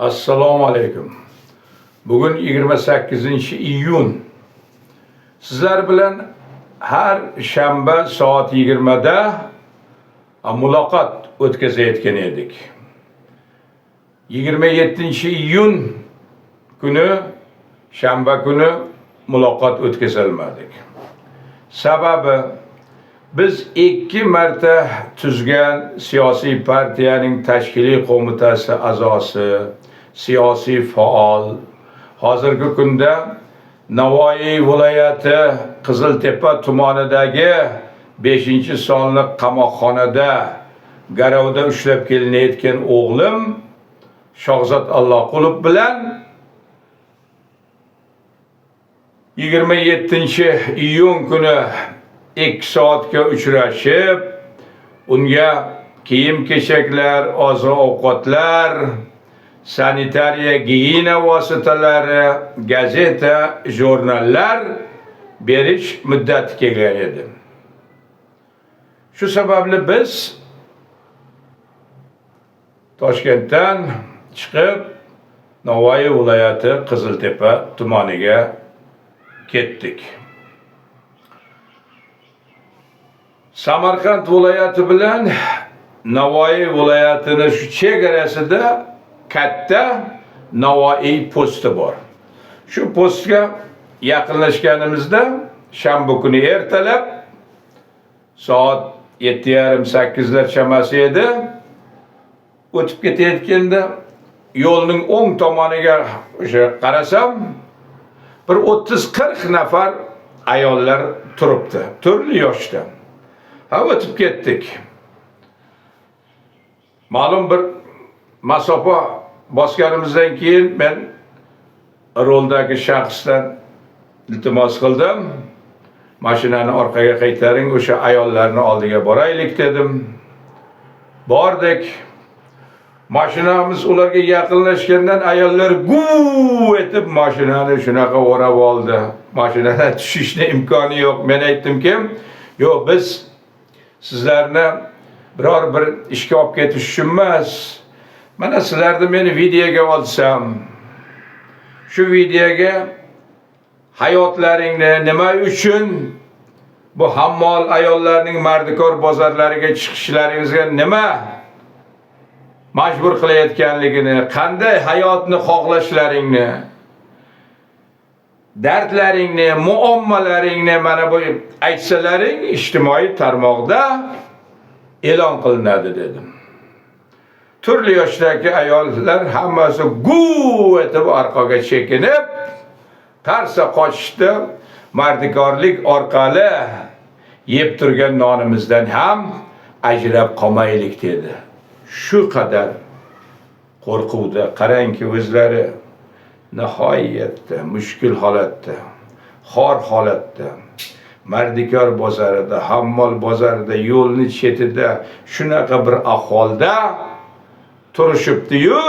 Assalomu alaykum. Bugun 28-iyun. Sizlar bilan har shanba soat 20 da muloqot o'tkazayotgan edik. 27-iyun kuni, shanba kuni muloqot o'tkazolmadik. Sababi, biz 2 marta tuzgan siyosiy partiyaning tashkiliy qo'mitasi a'zosi, siyosiy faol, hozirgi kunda Navoiy viloyati Qiziltepa tumanidagi 5-sonli qamoqxonada garovda ushlab kelinayotgan o'g'lim Shahzod Alloqulov bilan 27-iyun kuni 2 soatga uchrashib, unga kiyim-kechaklar, oziq-ovqatlar, sanitariya gigiyena vositalari, gazeta, jurnallar berish muddati kelgan edi. Shu sababli biz Toshkentdan chiqib Navoiy viloyati Qiziltepa tumaniga ketdik. Samarqand viloyati bilan Navoiy viloyatini shu chegarasida katta Navoiy posti bor. Shu postga yaqinlashganimizda shanba kuni ertalab soat 7:30-8lar chamasi edi. O'tib ketayotganda yo'lning o'ng tomoniga o'sha qarasam, bir 30-40 nafar ayollar turibdi, turli yoshda. Ha, o'tib ketdik. Ma'lum bir masofa bosganimizdan keyin men roldagi shaxsdan iltimos qildim. Mashinani orqaga qaytaring, o'sha ayollarni oldiga boraylik dedim. Bordik. Mashinamiz ularga yaqinlashgandan ayollar guv etib mashinani shunaqa o'rab oldi. Mashinadan tushishni imkoni yo'q. Men aytdimki, yo'q, biz sizlarni biror bir ishga olib ketish uchun emas. Mana sizlarni meni videoga olsam, shu videoga hayotlaringni nima uchun bu hammol ayollarning mardikor bozorlariga chiqishlaringizga nima majbur qilayotganligini, qanday hayotni xohlashlaringni, dardlaringni, muammolaringni mana bu aytsalaring ijtimoiy tarmoqda e'lon qilinadi dedim. Turli yoshdagi ayollar hammasi guv etib orqaga chekinib, qarsa qochishdi. Mardikorlik orqali yeb turgan nonimizdan ham ajrab qolmaylik dedi. Shu qadar qo'rquvda, qarangki, o'zlari nihoyatda mushkul holatda, xor holatda, mardikor bozorida, hammol bozorida, yo'lni chetida shunaqa bir ahvolda turishibdi-yu,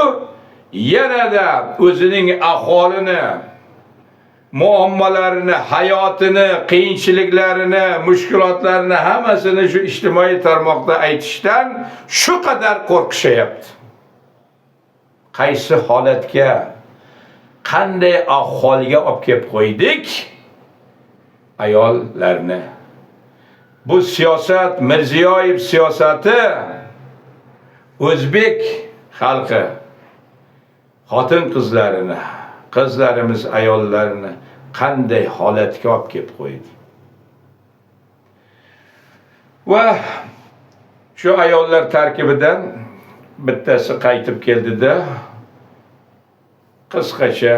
yanada o'zining ahvolini, muammolarini, hayotini, qiyinchiliklarini, mushkulotlarini hammasini shu ijtimoiy tarmoqda aytishdan shu qadar qo'rqishyapti. Qaysi holatga, qanday ahvolga olib kelib qo'ydik ayollarni? Bu siyosat, Mirziyoyev siyosati o'zbek xalqi xotin qizlarini, qizlarimiz ayollarini qanday holatga olib kelib qo'ydi? Va shu ayollar tarkibidan bittasi qaytib keldida qisqacha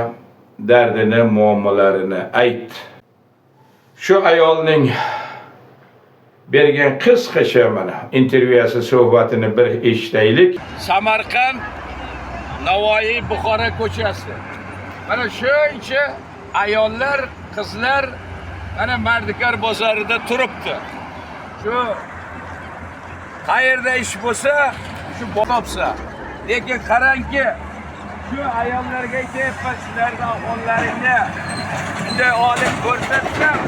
dardini, muammolarini aytdi. Shu ayolning bergan qisqacha mana intervyusi, suhbatini bir eshitaylik. Samarqand, Navoiy, Buxoro ko'chasi. Mana shuncha ayollar, qizlar mana mardikor bozorida turibdi. Shu qayerda ish bo'lsa, shu topsa. Lekin qarangki, shu ayollarga aytyapman, sizlarni ahvollaringni bunday olib ko'rsatsam,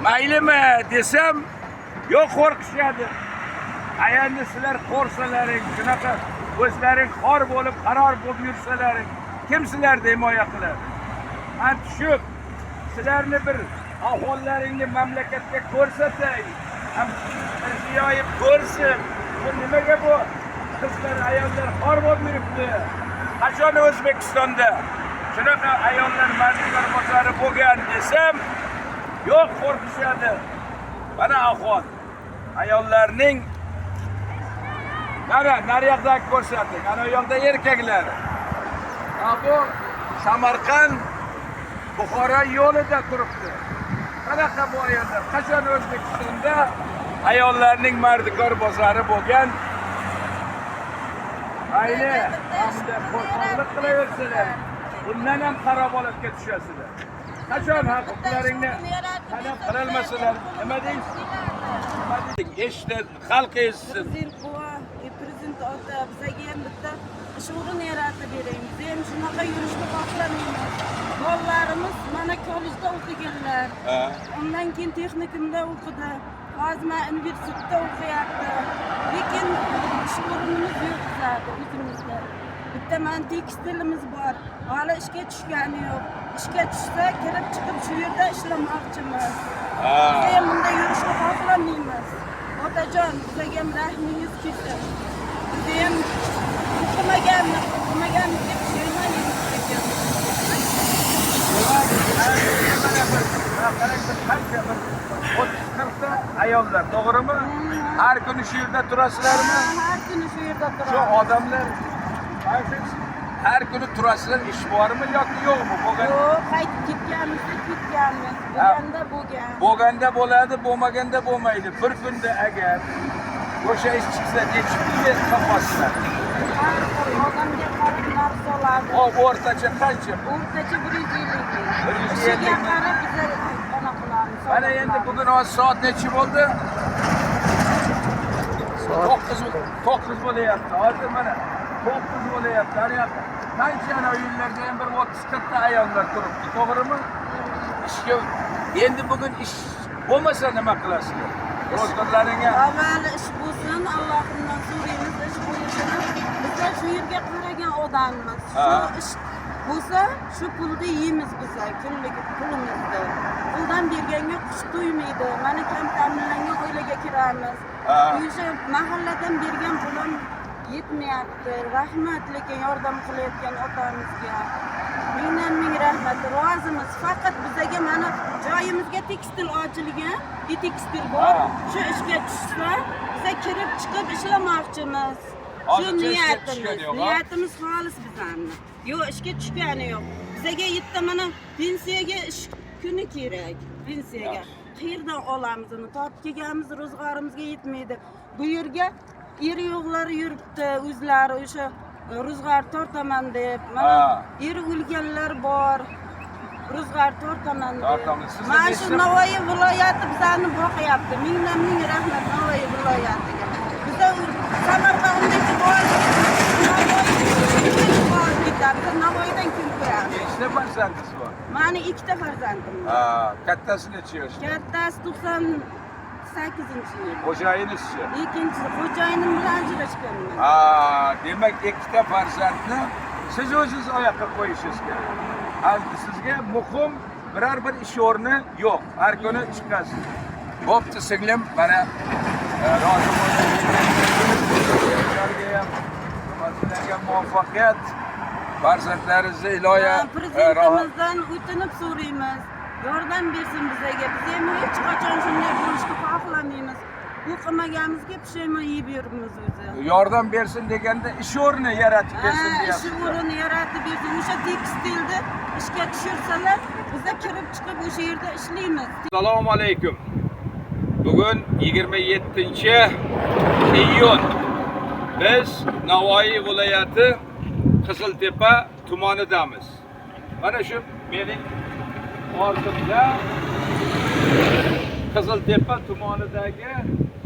maylimi desam, yo'q, qo'rqishadi. Endi sizlar qo'rsalaring shunaqa O'zlaring xor bo'lib, qaror bo'lib yursalaring, kim sizlarni himoya qiladi? Man tushib, sizlarni bir ahvollaringni mamlakatga ko'rsatay. Ham Mirziyoyev ko'rsin. Bu nimaga bu qizlar, ayollar xor bo'lib yuribdi? Qachon O'zbekistonda shunaqa ayollar mardikor bozori bo'lgan desam, yo'q, qo'rqishadi. Mana ahvol. Ayollarning mana nariyoqdagi ko'rsating. Ana u yoqda erkaklar. Ha, bu Samarqand Buxoro yo'lida turibdi. Qanaqa bu ayollar? Qachon O'zbekistonda ayollarning mardikor bozori bo'lgan? Mayli, hamda qo'rqoqlik qilaversalar, bundan ham xarob holatga tushasizlar. Qachon huquqlaringni talab qilolmasalar, nima deysiz? Nima deysiz? Eshitdi, xalq eshitsin. Prezident buva, prezident ota, bizaga ham bitta ish o'rni yaratib bering. Biz ham shunaqa yurishni xohlamaymiz. Bolalarimiz mana kollejda o'qiganlar. Undan keyin texnikumda o'qidi. Hozir mana universitetda o'qiyapti. Lekin ish o'rnimiz yo'q bizlarda o'zimizda. Bitta mana tekstilimiz bor. Hali ishga tushgani yo'q. Ishga tushsa, kirib chiqib shu yerda ishlamoqchimiz. Biz ham bunday yurishni xohlamaymiz. Otajon, bizaga ham rahmingiz kelsin. Biz ham o'qimaganmiz, o'qimaganmiz deb pushaymon lekin. Demak, mana bir, mana qarang, bir qancha, bir 30-40 ta ayollar, to'g'rimi? Har kuni shu yerda turasizlarmi? Har kuni shu yerda Shu turamiz. odamlar mana shu har kuni turasizlar, ish bormi yoki yo'qmi? Bo'lgan Yo'q, qaytib ketganmizda ketganmiz. Bo'lganda bo'lgan. Bo'lganda bo'ladi, bo'lmaganda bo'lmaydi. Bir kunda agar o'sha ish chiqsa, necha pulga topasizlar? Har xil odamga qarab narx soladi. O o'rtacha qancha? O'rtacha 150 ming. 150 Ishiga ming. qarab biza anaqa qilamiz. Mana endi bugun hozir soat nechi bo'ldi? 9, 9 bo'lyapti. Hozir mana 9 bo'lyapti. Ariyoqda qancha ana uylarda ham bir 30-40 ta ayollar turibdi, to'g'rimi? Ishga endi bugun ish bo'lmasa nima qilasizlar? Ro'zg'orlaringga Avval ish bo'lsin, Allohimdan so'raymiz ish bo'lishini. Bizlar shu yerga qaragan odammiz. Shu ish bo'lsa, shu pulni yeymiz bizlar, kunlik pulimizni. Puldan berganga qush to'ymaydi. Mana kam ta'minlangan oilaga kiramiz. O'sha mahalladan bergan pulim yetmayapti. Rahmat lekin yordam qilayotgan otamizga. Mingdan ming rahmat. Rozimiz. Faqat bizaga mana joyimizga tekstil ochilgan, bir tekstil bor. Shu ishga tushsa, biza kirib chiqib ishlamoqchimiz. Shu Hozircha ishga niyatimiz. tushgani yo'q, ha? Niyatimiz xolis bizani. Yo'q, ishga tushgani yo'q. Bizaga yetti mana pensiyaga ish kuni kerak. Pensiyaga. Qayerdan olamiz uni? Topib kelganmiz, ro'zg'orimizga yetmaydi. Bu yerga eri yo'qlar yuribdi, o'zlari o'sha ro'zg'or tortaman deb. Mana eri o'lganlar bor. Ro'zg'or tortaman deb. Tortaman. Sizni Mana shu nechta- Navoiy viloyati bizani boqyapti. Mingdan ming rahmat Navoiy viloyatiga. Biza Samarqandga borib, Navoiy ketamiz. Navoiydan kun ko'ramiz. Nechta farzandingiz bor? Mani ikkita farzandim bor. Ha, kattasi necha yoshda? Kattasi 98-yil. Xo'jayinizchi? Ikkinchisi xo'jayinim bilan ajrashganman. Ha, demak ikkita farzandni siz o'zingiz oyoqqa qo'yishingiz kerak. Hali sizga muhim biror bir ish o'rni yo'q. Har kuni chiqasiz. Bo'pti singlim, mana rozi bo'ldim. Ularga ham, sizlarga muvaffaqiyat. Farzandlaringizni iloya rohat Prezidentimizdan o'tinib so'raymiz. Yordam bersin bizaga. Biz ham hech qachon shunday bo'lishni xohlamaymiz. O'qimaganimizga pushaymon yeb yuribmiz o'zi. Yordam bersin deganda ish o'rni yaratib bersin Ha, ish deyapsiz. o'rni yaratib bersin. O'sha tekstilni ishga tushirsalar, biza kirib chiqib o'sha yerda ishlaymiz. Assalomu alaykum. Bugun 27 iyun. Biz Navoiy viloyati Qiziltepa tumanidamiz. Mana shu mening ortimda Qiziltepa tumanidagi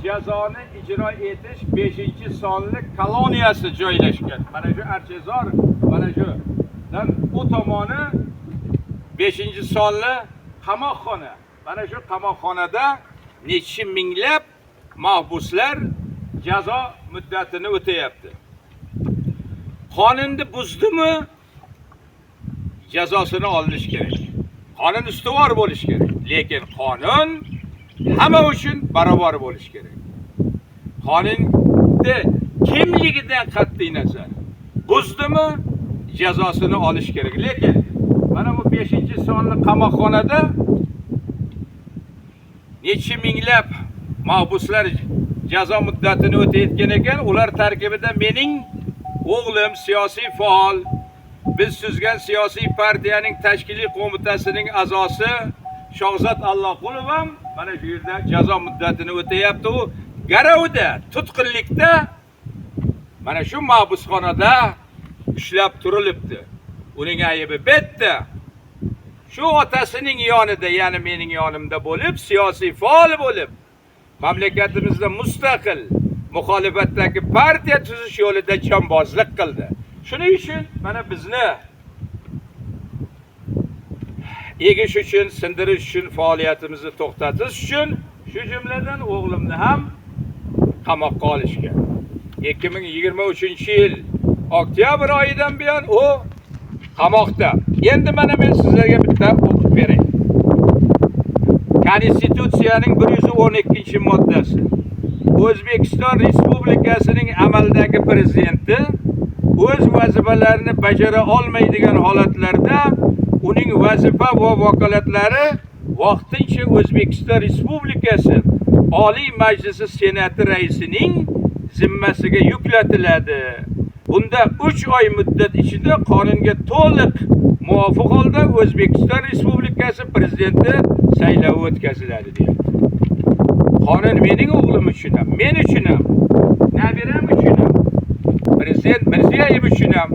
jazoni ijro etish 5-sonli koloniyasi joylashgan. Mana shu Archazor, mana shudan u tomoni 5-sonli qamoqxona. Mana shu qamoqxonada necha minglab mahbuslar jazo muddatini o'tayapti. Qonunni buzdimi, jazosini olinish kerak. Qonun ustuvor bo'lishi kerak, lekin qonun hamma uchun barobar bo'lishi kerak. Qonunni kimligidan qat'iy nazar buzdimi, jazosini olish kerak. Lekin mana bu 5-sonli qamoqxonada necha minglab mahbuslar jazo muddatini o'tayotgan ekan. Ular tarkibida mening o'g'lim siyosiy faol, biz tuzgan siyosiy partiyaning tashkiliy qo'mitasining a'zosi Shahzod Alloqulov ham mana shu yerda jazo muddatini o'tayapti. U garovda, tutqunlikda, mana shu mahbusxonada ushlab turilibdi. Uning aybi bitta: shu otasining yonida, ya'ni mening yonimda bo'lib, siyosiy faol bo'lib, mamlakatimizda mustaqil muxolifatdagi partiya tuzish yo'lida jonbozlik qildi. Shuning uchun mana bizni egish uchun, sindirish uchun, faoliyatimizni to'xtatish uchun, shu jumladan o'g'limni ham qamoqqa olishgan. 2023-yil oktyabr oyidan buyon u qamoqda. Endi mana men sizlarga bitta o'qib beray. Konstitutsiyaning 112-moddasi. O'zbekiston Respublikasining amaldagi prezidenti o'z vazifalarini bajara olmaydigan holatlarda uning vazifa va vakolatlari vaqtincha O'zbekiston Respublikasi Oliy Majlisi Senati raisining zimmasiga yuklatiladi. Bunda 3 oy muddat ichida qonunga to'liq muvofiq holda O'zbekiston Respublikasi prezidenti saylovi o'tkaziladi, deyapti. Qonun mening o'g'lim uchun ham, men uchun ham, nabiram uchun ham, prezident Mirziyoyev uchun ham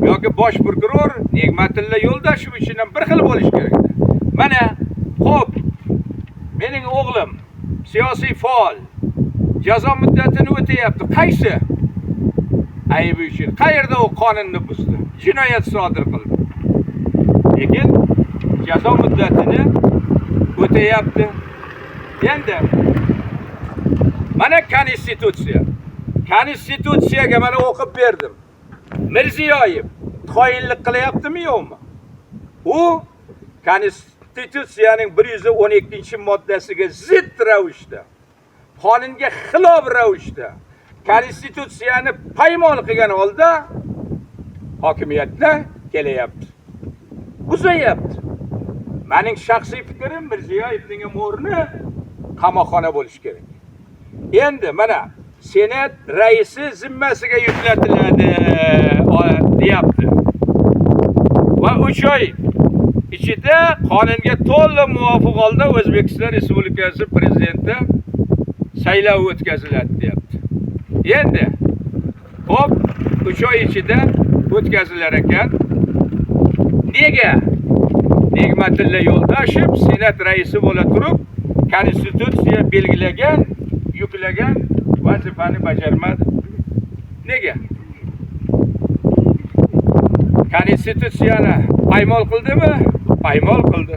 yoki bosh prokuror Ne'matilla Yo'ldoshev uchun ham bir xil bo'lishi kerak. Mana, xo'p, mening o'g'lim siyosiy faol, jazo muddatini o'tayapti. Qaysi aybi uchun? Qayerda u qonunni buzdi? Jinoyat sodir qildi. Lekin jazo muddatini o'tayapti. Endi mana konstitutsiya. Konstitutsiyaga mana o'qib berdim. Mirziyoyev xoinlik qilyaptimi, yo'qmi? U konstitutsiyaning 112-moddasiga zid ravishda, qonunga xilof ravishda, konstitutsiyani paymon qilgan holda hokimiyatda kelyapti. Buzayapti. Mening shaxsiy fikrim, Mirziyoyevning ham o'rni qamoqxona bo'lishi kerak. Endi mana Senat raisi zimmasiga yuklatiladi deyapti. Va 3 oy ichida qonunga to'liq muvofiq holda O'zbekiston Respublikasi prezidenti saylovi o'tkaziladi, deyapti. Endi xo'p, 3 oy ichida o'tkazilar ekan. Nega Ne'matilla Yo'ldoshev Senat raisi bo'la turib konstitutsiya belgilagan, yuklagan vazifani bajarmadi? Nega? Konstitutsiyani paymol qildimi? Paymol qildi.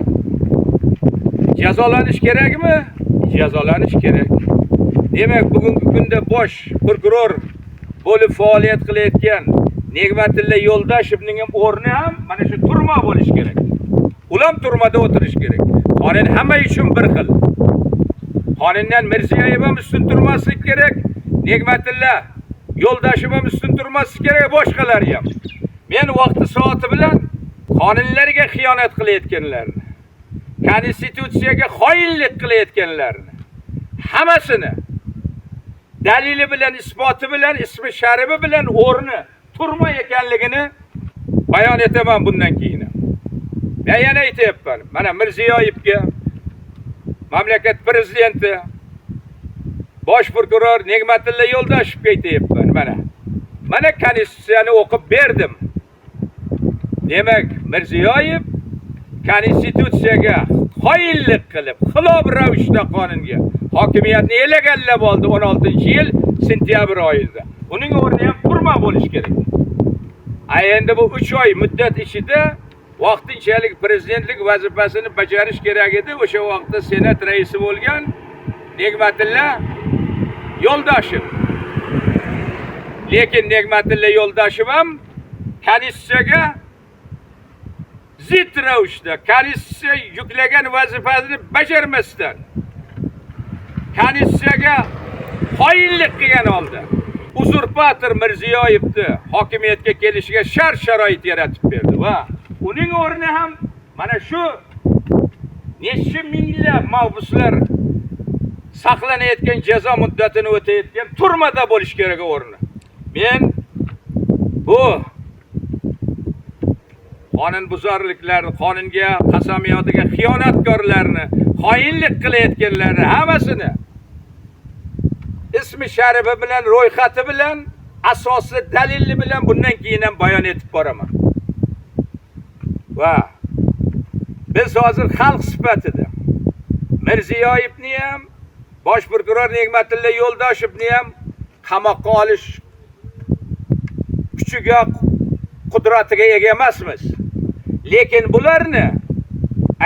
Jazolanish kerakmi? Jazolanish kerak. Demak, bugungi kunda bosh prokuror bo'lib faoliyat qilayotgan Ne'matilla Yo'ldoshevning ham o'rni ham mana shu turma bo'lishi kerak. Ular ham turmada o'tirish kerak. Qonun hamma uchun bir xil. Qonundan Mirziyoyev ham ustun turmaslik kerak, Ne'matilla Yo'ldoshev ham ustun turmaslik kerak, boshqalari ham. Men vaqti soati bilan qonunlarga xiyonat qilayotganlarni, konstitutsiyaga xoinlik qilayotganlarni hammasini dalili bilan, isboti bilan, ismi sharifi bilan o'rni turma ekanligini bayon etaman bundan keyin. Men yana aytyapman, mana Mirziyoyevga, mamlakat prezidenti, bosh prokuror Ne'matilla Yo'ldoshevga aytyapman, mana. Mana konstitutsiyani o'qib berdim. Demak, Mirziyoyev konstitutsiyaga xoinlik qilib, xilof ravishda qonunga hokimiyatni egallab oldi 16-yil sentyabr oyida. Uning o'rni ham turma bo'lishi kerak. Endi bu 3 oy muddat ichida vaqtinchalik prezidentlik vazifasini bajarish kerak edi. O'sha vaqtda Senat raisi bo'lgan Ne'matilla Yo'ldoshev. Lekin Ne'matilla Yo'ldoshev ham Konstitutsiyaga zid ravishda, konstitutsiya yuklagan vazifasini bajarmasdan, konstitutsiyaga xoinlik qilgan holda uzurpator Mirziyoyevni hokimiyatga kelishiga shart sharoit yaratib berdi va uning o'rni ham mana shu necha minglab mahbuslar saqlanayotgan, jazo muddatini o'tayotgan turmada bo'lishi kerak o'rni. Men bu qonunbuzarliklarni, qonunga, qasamyodiga xiyonatkorlarni, xoinlik qilayotganlarni hammasini ismi sharifi bilan, ro'yxati bilan, asosli dalili bilan bundan keyin ham bayon etib boraman. Va biz hozir xalq sifatida Mirziyoyevni ham, bosh prokuror Nig'matilla Yo'ldoshevni ham qamoqqa olish kuchiga, qudratiga ega emasmiz. Lekin bularni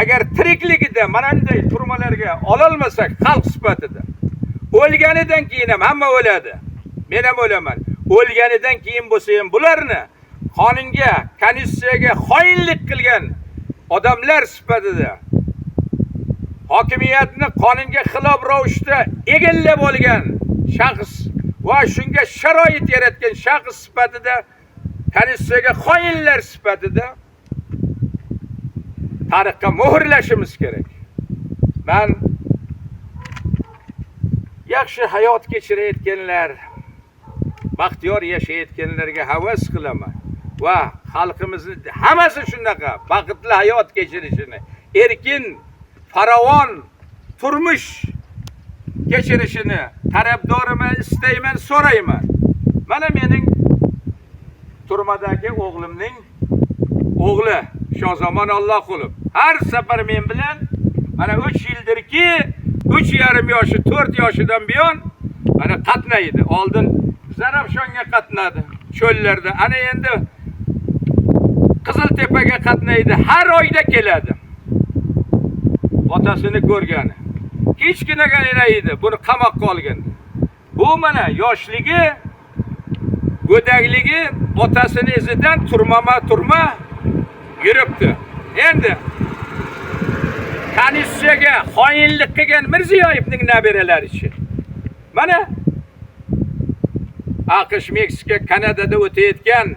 agar tirikligida mana bunday turmalarga ololmasak xalq sifatida, o'lganidan keyin ham hamma o'ladi. Men ham o'laman. O'lganidan keyin bo'lsa ham bularni qonunga, konstitutsiyaga xoinlik qilgan odamlar sifatida, hokimiyatni qonunga xilof ravishda egallab olgan shaxs va shunga sharoit yaratgan shaxs sifatida, konstitutsiyaga xoinlar sifatida tarixga muhrlashimiz kerak. Man yaxshi hayot kechirayotganlar, baxtiyor yashayotganlarga havas qilaman va xalqimizni hammasi shunaqa baxtli hayot kechirishini, erkin, farovon turmush kechirishini tarafdoriman, istayman, so'rayman. Mana mening turmadagi o'g'limning o'g'li Shozomon Alloqulov har safar men bilan mana 3 yildirki, 3,5 yoshi, 4 yoshidan buyon mana qatnaydi. Oldin Zarafshonga qatnadi, cho'llarda. Ana endi Qiziltepaga qatnaydi. Har oyda keladi. Otasini ko'rgani. Kichkinagina edi, buni qamoqqa olganda. Bu mana yoshligi, go'dakligi otasini izidan turmama-turma yuribdi. Endi konstitutsiyaga xoinlik qilgan Mirziyoyevning nabiralari ichi. Mana AQSh, Meksika, Kanadada o'tayotgan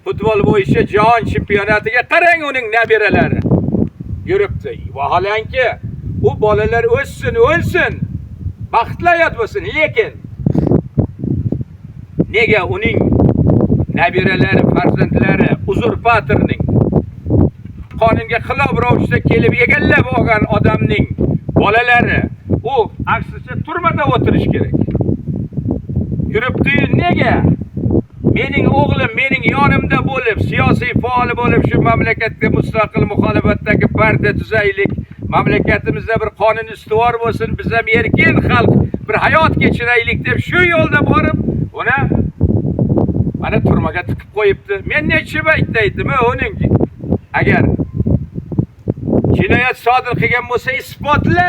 futbol bo'yicha jahon chempionatiga qarang, uning nabiralari yuribdi. Vaholanki, u bolalar o'ssin, o'lsin, baxtli hayot bo'lsin, lekin nega uning nabiralari, farzandlari uzurpatorning, qonunga xilof ravishda kelib egallab olgan odamning bolalari, u aksincha turmada o'tirish kerak. Yuribdi-yu, nega mening o'g'lim mening yonimda bo'lib, siyosiy faol bo'lib, shu mamlakatga mustaqil muxolifatdagi partiya tuzaylik, mamlakatimizda bir qonun ustuvor bo'lsin, biz ham erkin xalq bir hayot kechiraylik deb shu yo'lda borib, uni mana turmaga tiqib qo'yibdi. Men necha paytda aytdim, uning agar jinoyat sodir qilgan bo'lsa, isbotla,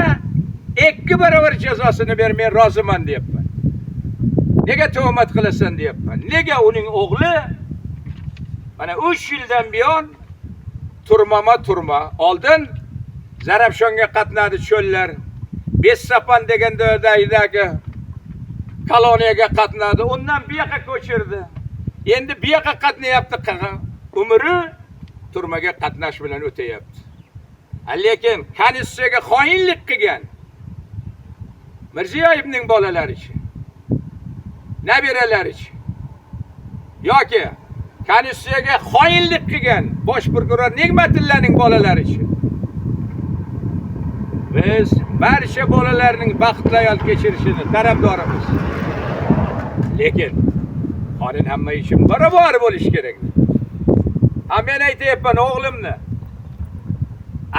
2 barobar jazosini ber, men roziman deyapman. Nega tuhmat qilasan deyapman. Nega uning o'g'li mana 3 yildan buyon turmama turma. Oldin Zarafshonga qatnadi cho'llar. Bessapan degan dagi koloniyaga qatnadi. Undan bu yoqqa ko'chirdi. Endi bu yoqqa qatnayapti. Umri turmaga qatnash bilan o'tayapti. Lekin konstitutsiyaga xoinlik qilgan Mirziyoyevning bolalari ichi, nabiralari ichi, yoki konstitutsiyaga xoinlik qilgan bosh prokuror Nig'matillaning bolalari ichi, biz barcha bolalarning baxtli hayot kechirishini tarafdorimiz. Lekin qonun hamma uchun barobar bo'lishi kerak. Ha, men aytyapman o'g'limni.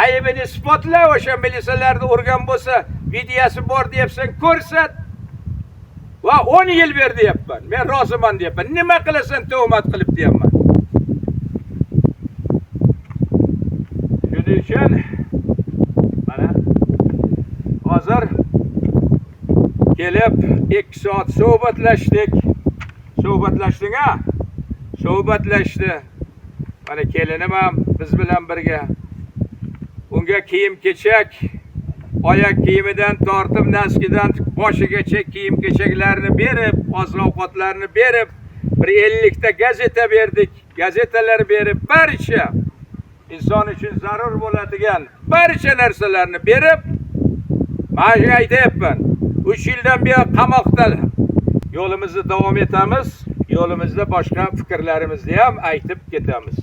Aybini isbotla, o'sha militsiyalarni urgan bo'lsa, videosi bor deyapsan, ko'rsat. Va 10 yil ber deyapman. Men roziman deyapman. Nima qilasan tuhmat qilib deyapman. Shuning uchun mana hozir kelib 2 soat suhbatlashdik. Suhbatlashding ha? Suhbatlashdi. Mana kelinim ham biz bilan birga. Unga kiyim-kechak, oyoq kiyimidan tortib naskidan boshigacha kiyim-kechaklarni berib, oziq-ovqatlarni berib, bir 50 ta gazeta berdik. Gazetalar berib, barcha inson uchun zarur bo'ladigan barcha narsalarni berib, mana shuni aytyapman. 3 yildan buyon qamoqda yo'limizni davom etamiz. Yo'limizda boshqa fikrlarimizni ham aytib ketamiz.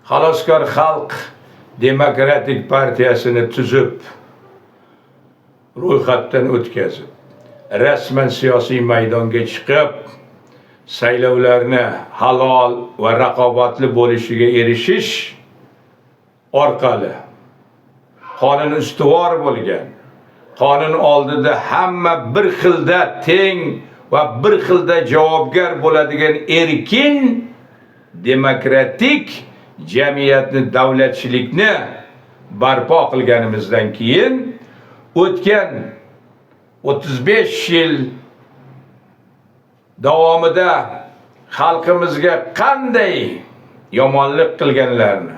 Xaloskor Xalq Demokratik Partiyasini tuzib, ro'yxatdan o'tkazib, rasman siyosiy maydonga chiqib, saylovlarni halol va raqobatli bo'lishiga erishish orqali qonun ustuvor bo'lgan, qonun oldida hamma bir xilda teng va bir xilda javobgar bo'ladigan erkin demokratik jamiyatni, davlatchilikni barpo qilganimizdan keyin o'tgan 35 yil davomida xalqimizga qanday yomonlik qilganlarni,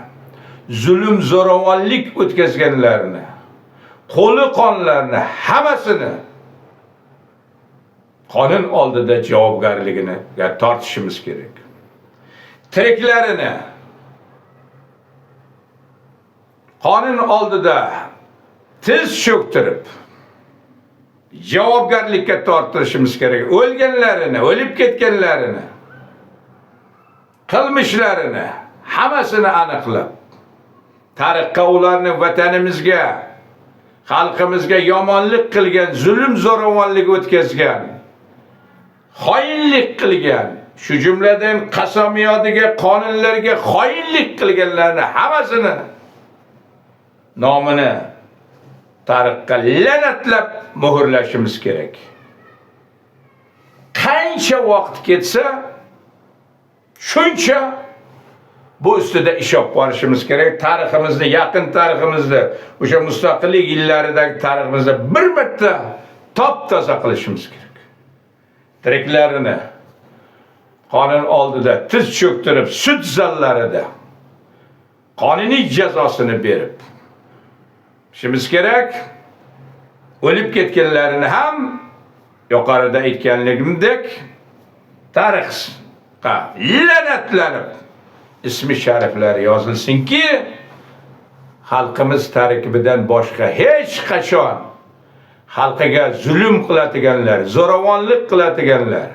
zulm zo'ravonlik o'tkazganlarni, qo'li qonlarni hammasini qonun oldida javobgarligini tortishimiz kerak. Tiriklarini qonun oldida tiz cho'ktirib javobgarlikka torttirishimiz kerak. O'lganlarini, o'lib ketganlarini, qilmishlarini hammasini aniqlab, tarixqa ularni vatanimizga, xalqimizga yomonlik qilgan, zulm zo'ravonlik o'tkazgan, xoinlik qilgan, shu jumladan qasamyodiga, qonunlarga xoinlik qilganlarni hammasini nomini tarixqa la'natlab muhrlashimiz kerak. Qancha vaqt ketsa, shuncha bu ustida ish olib borishimiz kerak. Tariximizni, yaqin tariximizni, o'sha mustaqillik yillaridagi tariximizni bir marta top-toza qilishimiz kerak. Tiriklarini qonun oldida tiz cho'ktirib, sud zallarida qonuniy jazosini berib shimiz kerak. O'lib ketganlarini ham yuqorida aytganligimdek tarixga la'natlanib ismi shariflari yozilsinki, xalqimiz tarkibidan boshqa hech qachon xalqiga zulm qiladiganlar, zo'ravonlik qiladiganlar,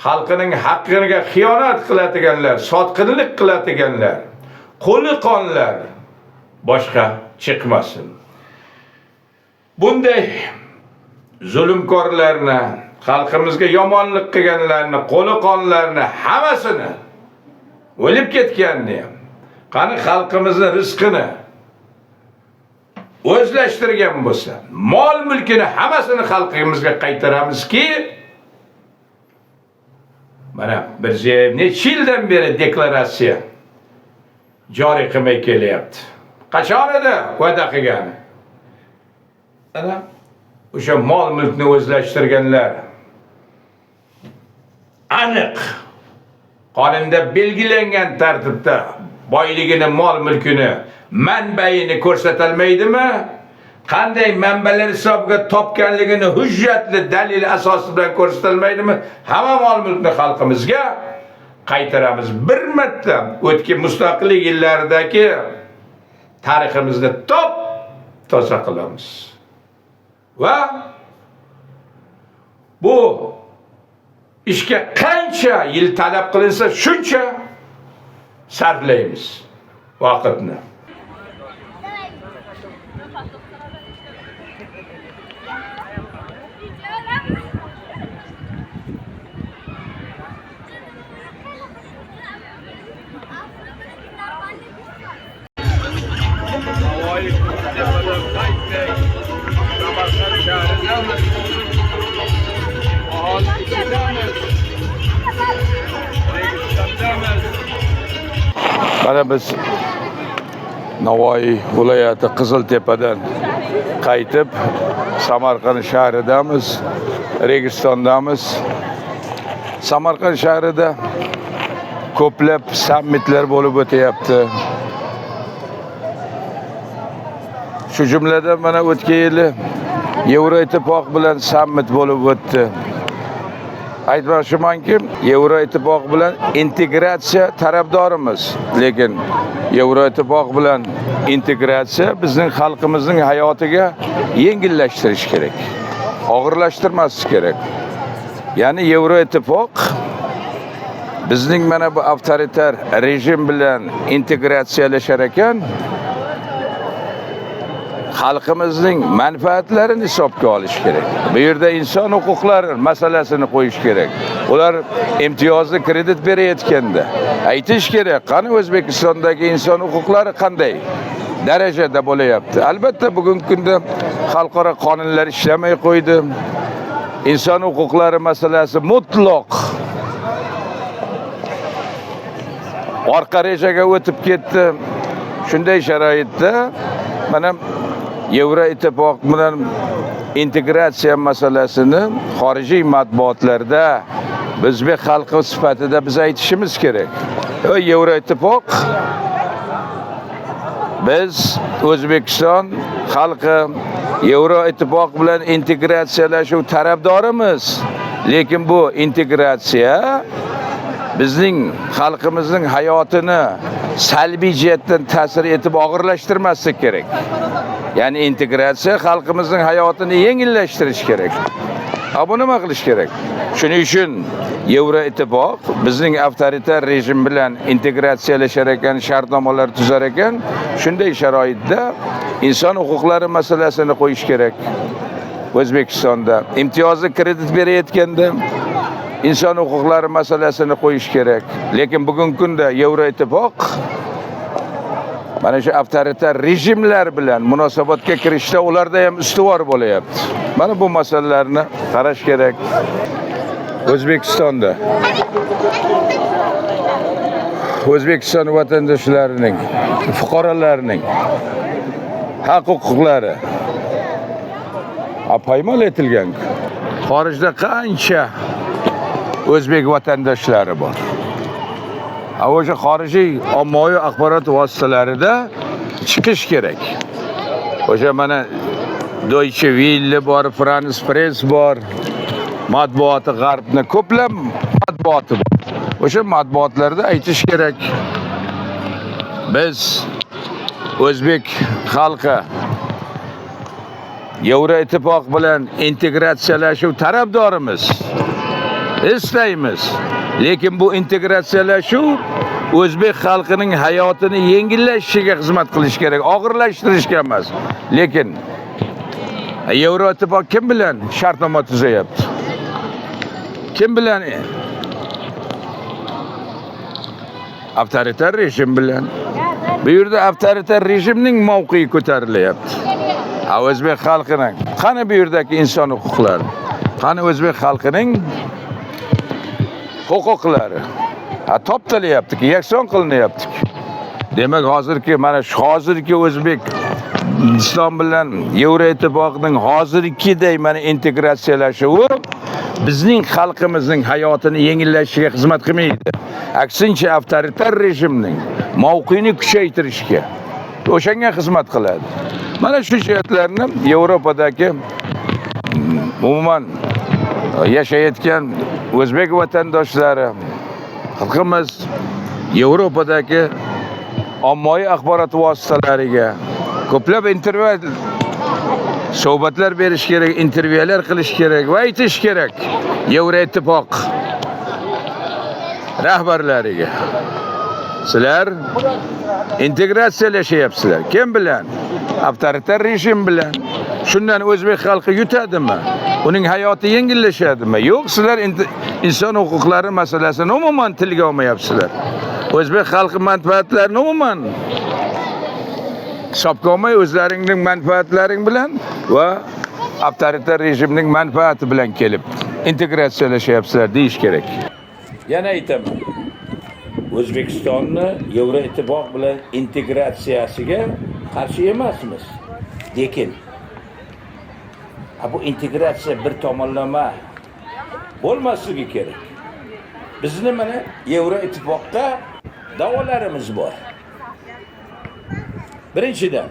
xalqining haqqiga xiyonat qiladiganlar, sotqinlik qiladiganlar, qo'li qonlar boshqa chiqmasin. Bunday zulmkorlarni, xalqimizga yomonlik qilganlarni, qo'li qonlarni hammasini, o'lib ketganni ham, qani xalqimizni rizqini o'zlashtirgan bo'lsa, mol mulkini hammasini xalqimizga qaytaramizki, mana Mirziyoyev necha yildan beri deklaratsiya joriy qilmay kelyapti. Qachon edi va'da qilgani? Ana o'sha mol mulkni o'zlashtirganlar aniq qonunda belgilangan tartibda boyligini, mol mulkini, manbaini ko'rsatalmaydimi? Qanday manbalar hisobiga topganligini hujjatli dalil asosi bilan ko'rsatilmaydimi? Hamma mol mulkni xalqimizga qaytaramiz. Bir marta o'tgan mustaqillik yillaridagi tariximizni top toza qilamiz. Va bu ishga qancha yil talab qilinsa, shuncha sarflaymiz vaqtni. Mana biz Navoiy viloyati Qiziltepadan qaytib Samarqand shahridamiz, Registondamiz. Samarqand shahrida Ko'plab sammitlar bo'lib o'tyapti. Shu jumladan mana o'tgan yili Yevroittifoq bilan sammit bo'lib o'tdi. Aytmoqchimanki, Yevroittifoq bilan integratsiya tarafdorimiz, lekin Yevroittifoq bilan integratsiya bizning xalqimizning hayotiga yengillashtirish kerak, og'irlashtirmaslik kerak. Ya'ni Yevroittifoq bizning mana bu avtoritar rejim bilan integratsiyalashar ekan, xalqimizning manfaatlarini hisobga olish kerak. Bu yerda inson huquqlari masalasini qo'yish kerak. Ular imtiyozli kredit berayotganda aytish kerak, qani O'zbekistondagi inson huquqlari qanday darajada bo'layapti. Albatta bugungi kunda xalqaro qonunlar ishlamay qo'ydi. Inson huquqlari masalasi mutlaq orqa rejaga o'tib ketdi. Shunday sharoitda mana Yevroittifoq bilan integratsiya masalasini xorijiy matbuotlarda o'zbek xalqi sifatida biz aytishimiz kerak. Yevroittifoq, biz O'zbekiston xalqi Yevroittifoq bilan integratsiyalashuv tarafdorimiz, lekin bu integratsiya bizning xalqimizning hayotini salbiy jihatdan ta'sir etib og'irlashtirmaslik kerak. Ya'ni integratsiya xalqimizning hayotini yengillashtirish kerak. Bu nima qilish kerak? Shuning uchun Yevroittifoq bizning avtoritar rejim bilan integratsiyalashar ekan, shartnomalar tuzar ekan, shunday sharoitda inson huquqlari masalasini qo'yish kerak. O'zbekistonda imtiyozli kredit berayotganda inson huquqlari masalasini qo'yish kerak. Lekin bugungi kunda Yevroittifoq mana shu avtoritar rejimlar bilan munosabatga kirishda ularda ham ustuvor bo'layapti. Mana bu masalalarni qarash kerak. O'zbekistonda O'zbekiston vatandoshlarining, fuqarolarining haq-huquqlari poymol etilgan. Xorijda qancha o'zbek vatandoshlari bor. O'sha xorijiy ommaviy axborot vositalarida chiqish kerak. O'sha mana Deutsche Welle bor, France Press bor, matbuoti g'arbni ko'plab matbuoti bor. O'sha matbuotlarda aytish kerak. Biz o'zbek xalqi Yevroittifoq bilan integratsiyalashuv tarafdorimiz. Istaymiz. Lekin bu integratsiyalashuv o'zbek xalqining hayotini yengillashishiga xizmat qilish kerak, og'irlashtirishga emas. Lekin Yevroittifoq kim bilan shartnoma tuzayapti? Kim bilan? Avtoritar rejim bilan. Bu yerda avtoritar rejimning mavqei ko'tarilyapti. O'zbek xalqining qani bu yerdagi inson huquqlari? Qani o'zbek xalqining huquqlari? Toptalyapti, yakson qilinyapti. Demak, hozirgi mana shu hozirgi O'zbekiston bilan Yevroittifoqning hozirgiday mana integratsiyalashuvi bizning xalqimizning hayotini yengillashishiga xizmat qilmaydi. Aksincha avtoritar rejimning mavqeini kuchaytirishga o'shanga xizmat qiladi. Mana shu jihatlarni Yevropadagi umuman yashayotgan o'zbek vatandoshlari, xalqimiz Yevropadagi ommaviy axborot vositalariga ko'plab intervyu, suhbatlar berish kerak, intervyular qilish kerak va aytish kerak Yevroittifoq rahbarlariga. Sizlar integratsiyalashyapsizlar. Kim bilan? Avtoritar rejim bilan. Shundan o'zbek xalqi yutadimi? Uning hayoti yengillashadimi? Yo'q, sizlar inson huquqlari masalasini umuman tilga olmayapsizlar. O'zbek xalqi manfaatlarini umuman hisobga olmay o'zlaringning manfaatlaring bilan va avtoritar rejimning manfaati bilan kelib integratsiyalashyapsizlar deyish kerak. Yana aytaman. O'zbekistonni Yevroittifoq bilan integratsiyasiga qarshi emasmiz. Lekin bu integratsiya bir tomonlama bo'lmasligi kerak. Bizni mana Yevroittifoqqa da'volarimiz bor. Birinchidan,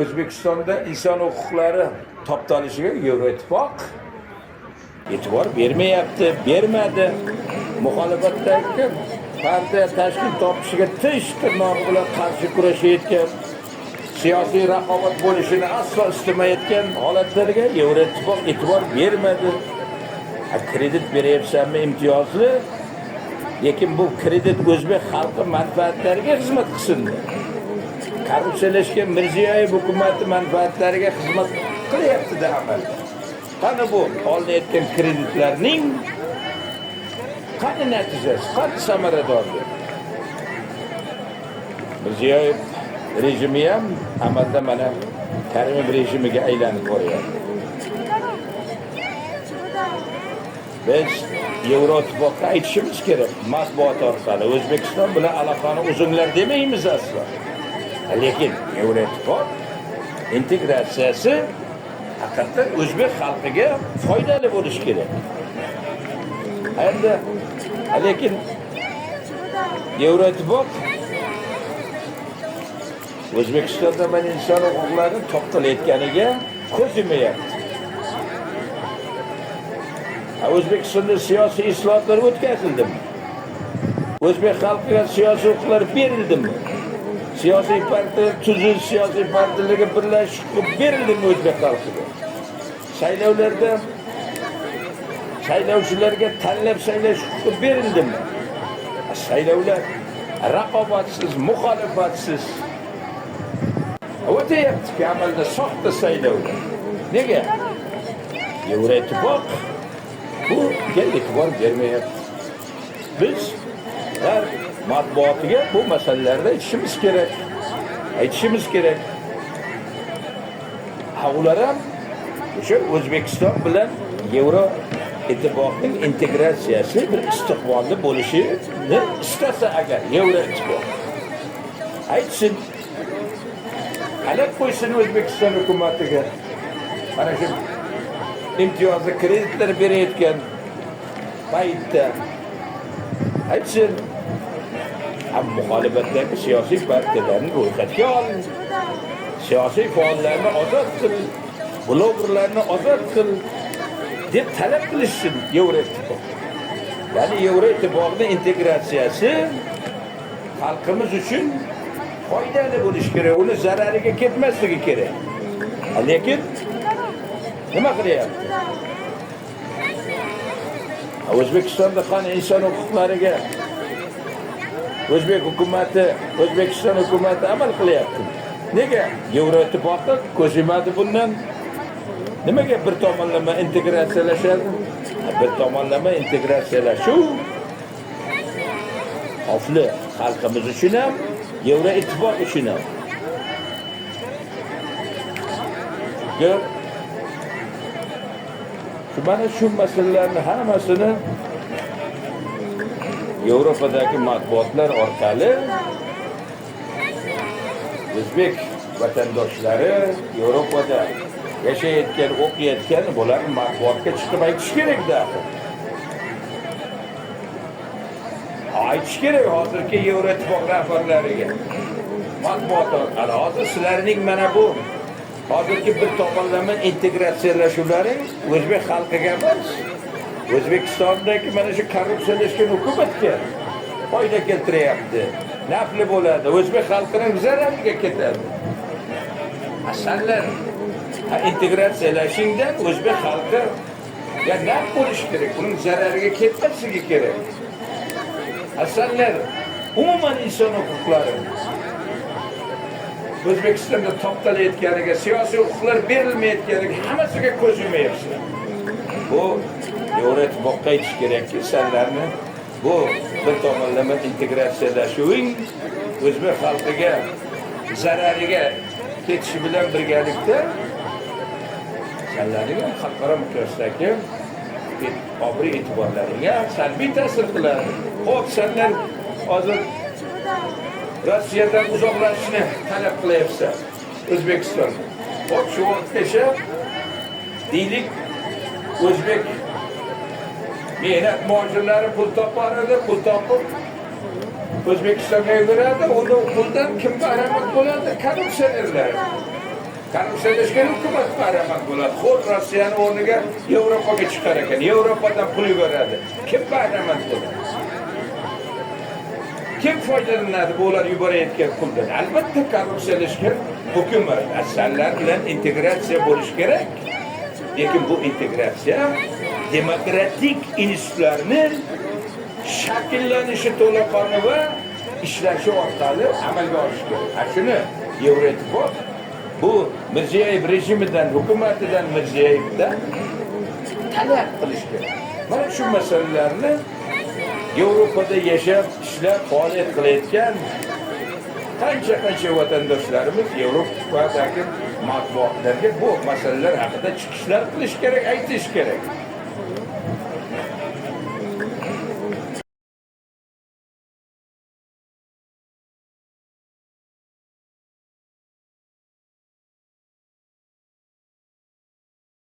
O'zbekistonda inson huquqlari toptalishiga Yevroittifoq e'tibor bermayapti, bermadi. Muxolifatdagi partiya tashkil topishiga tish tirnog'i bilan qarshi kurashayotgan, siyosiy raqobat bo'lishini aslo istamayotgan holatlarga Yevroittifoq e'tibor bermadi. Kredit beryapsanmi imtiyozli, lekin bu kredit o'zbek xalqi manfaatlariga xizmat qilsin. Korrupsiyalashgan Mirziyoyev hukumati manfaatlariga xizmat qilyapti-da amalda. Qani bu olinayotgan kreditlarning qani natijasi, qani samaradorligi? Mirziyoyev rejimi ham amalda mana Karimov rejimiga aylanib boryapti. Biz Yevroittifoqqa aytishimiz kerak, matbuot orqali O'zbekiston bilan aloqani uzinglar demaymiz aslo. Lekin Yevroittifoq integratsiyasi haqiqatdan o'zbek xalqiga foydali bo'lishi kerak. Endi lekin Yevroittifoq O'zbekistonda mana inson huquqlarini toptalayotganiga ko'z yumayapti. O'zbekistonda siyosiy islohotlar o'tkazildimi? O'zbek xalqiga siyosiy huquqlar berildimi? Siyosiy partiyalar tuzil, siyosiy partiyalarga birlashish huquqi berildimi o'zbek xalqiga? Saylovlarda saylovchilarga tanlab saylash huquqi berildimi? Saylovlar raqobatsiz, muxolifatsiz o'tayapti-ki amalda soxta saylovlar. Nega? Yevroittifoq bu e'tibor bermayapti. Biz g'arb matbuotiga bu masalalarda aytishimiz kerak. Aytishimiz kerak. Ha, ular ham o'sha O'zbekiston bilan Yevroittifoqning integratsiyasi bir istiqbolli bo'lishini istasa agar Yevroittifoq aytsin, talab qo'ysin O'zbekiston hukumatiga. Mana shu imtiyozli kreditlar berayotgan paytda aytsin, ham muxolifatdagi siyosiy partiyalarni ro'yxatga ol, siyosiy faollarni ozod qil, blogerlarni ozod qil deb talab qilishsin Yevroittifoq. Ya'ni Yevroittifoqning integratsiyasi xalqimiz uchun foydali bo'lishi kerak, uni zarariga ketmasligi kerak. Lekin nima qilyapti? O'zbekistonda qani inson huquqlariga O'zbek hukumati, O'zbekiston hukumati amal qilyapti? Nega Yevroittifoqqa ko'z yumadi bundan? Nimaga bir tomonlama integratsiyalashadi? Bir tomonlama integratsiyalashuv xavfli xalqimiz uchun ham, Yevroittifoq uchun ham. Chunki mana shu masalalarni hammasini Yevropadagi matbuotlar orqali o'zbek vatandoshlari Yevropada yashayotgan, o'qiyotgan bular matbuotga chiqib aytish kerak-da. Aytish kerak hozirgi Yevroittifoq rahbarlariga. Matbuot orqali hozir sizlarning mana bu hozirgi bir tomonlama integratsiyalashuvlaring o'zbek xalqiga emas, O'zbekistondagi mana shu korrupsiyalashgan hukumatga foyda keltiryapti. Nafli bo'ladi, o'zbek xalqining zarariga ketadi. Asallar integratsiyalashingdan o'zbek xalqi ya naf bo'lishi kerak, uning zarariga ketmasligi kerak. Asallar umuman inson huquqlari O'zbekistonda toptalayotganiga, siyosiy huquqlar berilmayotganiga hammasiga ko'z yumayapsan. Bu Yevroittifoqqa aytish kerakki, senlarni bu bir tomonlama integratsiyalashuving o'zbek xalqiga zarariga ketishi bilan birgalikda senlarning ham xalqaro miqyosdagi obro' e'tiborlaringga salbiy ta'sir qiladi. Xo'p, senlar hozir Rossiyadan uzoqlashishni talab qilyapsan O'zbekistonda. Xo'p, shu vaqtgacha deylik o'zbek Mehnat muhojirlari pul topar edi, pul topib O'zbekistonga yuguradi, unda puldan kim bahramand bo'ladi? Korrupsionerlar. Korrupsiyalashgan hukumat bahramand bo'ladi. Xo'p, Rossiyani o'rniga Yevropaga chiqar ekan, Yevropadan pul yuboradi. Kim bahramand bo'ladi? Kim foydalanadi bu ular yuborayotgan puldan? Albatta korrupsiyalashgan hukumat. Asallar bilan integratsiya bo'lishi kerak. Lekin bu integratsiya demokratik institutlarni shakllanishi to'laqonli va ishlashi orqali amalga oshishi kerak. Ha, shuni Yevroittifoq bu Mirziyoyev rejimidan, hukumatidan, Mirziyoyevdan talab qilish kerak. Mana shu masalalarni Yevropada yashab, ishlab, faoliyat qilayotgan qancha-qancha vatandoshlarimiz Yevropadagi matbuotlarga bu masalalar haqida chiqishlar qilish kerak, aytish kerak.